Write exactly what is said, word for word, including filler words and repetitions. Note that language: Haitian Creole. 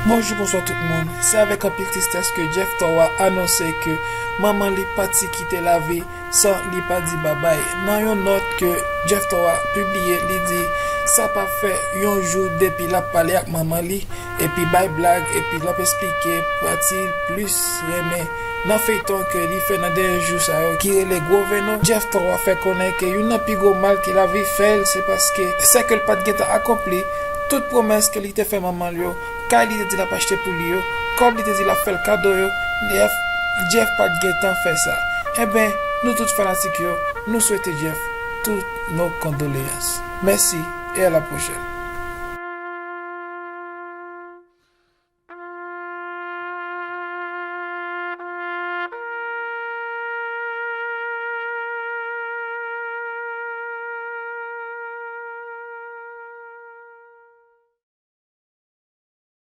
Bonjou, bonswa tout moun. Se avèk anpil tristès ke Jeff Thorough anonse ke manman li pati kite lavi san li pa di babay. Nan yon nòt ke Jeff Thorough pibliye, li di sa pa fè yon jou depi l ap pale ak manman li, epi bay blag, epi l ap esplike pati l plis renmen nan feyton ke li fè nan dènye jou sa yo ki rele Gwo Venon. Jeff Thorough fè konnen ke youn nan pi gwo mal ke lavi fè l, se paske sa ke l pa t gentan akonpli, tout pwomès ke li te fè manman l yo, kay li te di l ap achte pou li yo, kòb li te di l ap fè l kado yo, Jeff, Jeff pa t gentan fè sa. Enben, nou tout fanatik yo, nou swete Jeff toutes nos condoléances. Mèsi e a la pwochèn.